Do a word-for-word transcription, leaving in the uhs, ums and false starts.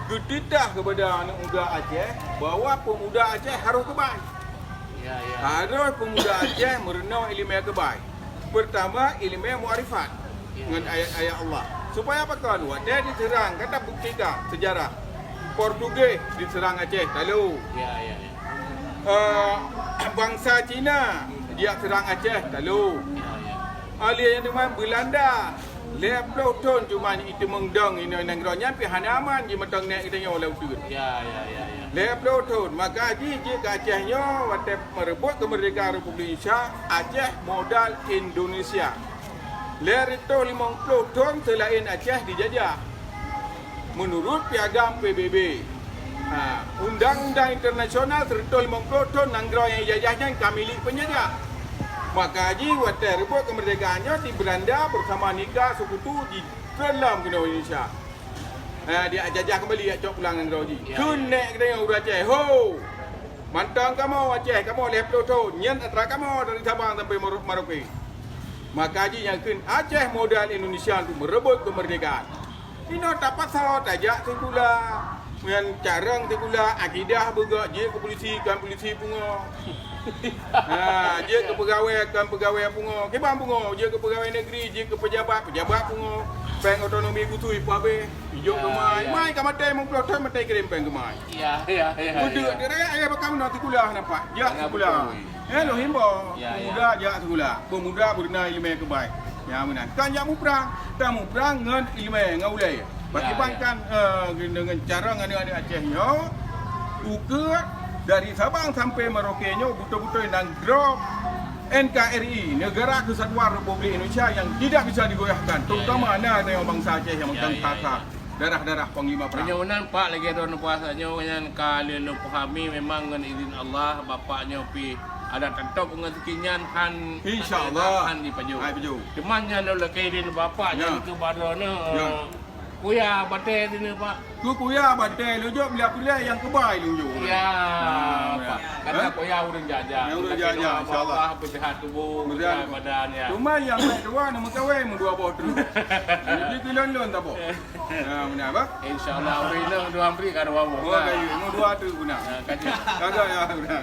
Geutitah keupada aneuk muda Aceh bahwa peumuda Aceh harôh keubai. Ya, ya. Harôh peumuda Aceh meurunoe ileumèe keubai. Peurtama, ileumèe muarifat, ya, ngon ayat-ayat Allah. Supaya apa kon? Watèe diseurang, ka tabuktikan seujarah. Portugis diseurang Aceh, talo. Ya, ya, ya. Eh, bansa Cina, jijak seurang Aceh, talo. Ya, ya. Alèh nyan teuma Beulanda, lhèe plôh thôn cuma jiteumeung dong inoe nanggroe nyan pih hana aman jimantong nèk geutanyoe lam uteuen. Ya, ya, ya, ya. Lhèe plôh thôn, maka jih jeuet keu Aceh nyoe watèe meureubot keumeurdekaan Republik Indonesia, Aceh modal Indonesia. Lhèe reutôh limong plôh thôn seulaén Aceh dijajah. Meunurot piagam P B B, ha, undang-undang internasional, seureutôh limong plôh thôn nanggroe nyang jijajah nyan ka milék peunjajah. Maka jih watèe reubot keumeurdekaan nyoe di Beulanda beusama Nika Seukutu jitreun lom keunoe Indonesia. Ha, dijajah keumbali, jak cok pulang nanggroe jih. Ya, kheun ya, nèk geutanyoe ureueng Aceh, ho! Mantong kamoe Aceh, kamoe lhèe plôh thôn, nyan atra kamoe dari Sabang sampai Mero-, Merauke. Maka jih nyang kheun Aceh modal Indonesia untuk meureubot keumeurdekaan. Inoe tapasoe tajak sikula, ngon carông sikula, akidah beugok, jeuet keu polisi, kon polisi pungo. Ha, jeuet keu peugawèe, kon peugawèe pungo. Kiban pungo, jeuet keu peugawèe negeri, jeuet keu pejabat, pejabat pungo. Pèng otonomi khusus ipeuhabéh, ijok keu mai. Ya, ya. Mai ka maté limong plôh thôn, maté kirém pèng keu mai. Ya, ya, ya, ya. Beudeuek, ayah bakal meunan sikula nampak. Jak sikula. Betul. Eh, lôn himbau. Ya, ya. Peumuda jak sikula. Peumuda beureunoe ileumèe keubai. Nyan meunan. Kon jak muprang. Tamuprang ngon ileumèe, ngon ulèe. Ya, ya. Pakiban kan, eh, deungon carông aneuk-aneuk Aceh nyoe, ukeue dari Sabang sampai Merauke nyoe beutôi-beutôi nanggroe N K R I, Negara Kesatuan Republik Indonesia yang tidak bisa digoyahkan, terutama na, na bansa Aceh yang, ya, ya, ya, darah-darah panglima perang. Meunyoe meunan, Pak, lagèe droeneuh puasa nyoe nyan ka lheueh lôn pahami, memang ngon izin Allah, Bapak nyoe pih adak tantôb ngon sikit nyan han, insya Allah, han jipajoh. Hai pajoh. Cuma nyan lôn lakèe izin Bapak, ya, nyan keu baroe nyoe, ya, kuya batèe droeneuh, Pak. Keu kuya batèe lôn jok, bila pulai nyang keubai lôn jok. Ya, ha, Pak. Kata, eh, kuya ureueng jak-jak. Ya, ureueng jak-jak, insya Allah. Bersehat tubuh, bersehat badan, ya. Cuma nyang bèk dua, na meukawen meudua boh terus. Jadi keu lôn-lôn taboh. Ya, beuna, bah? Insya Allah, ureueng inong dua bri ka dua boh. Oh, ka. Ka dua tu guna. Ya, ka. Ka dua, ya, beuna.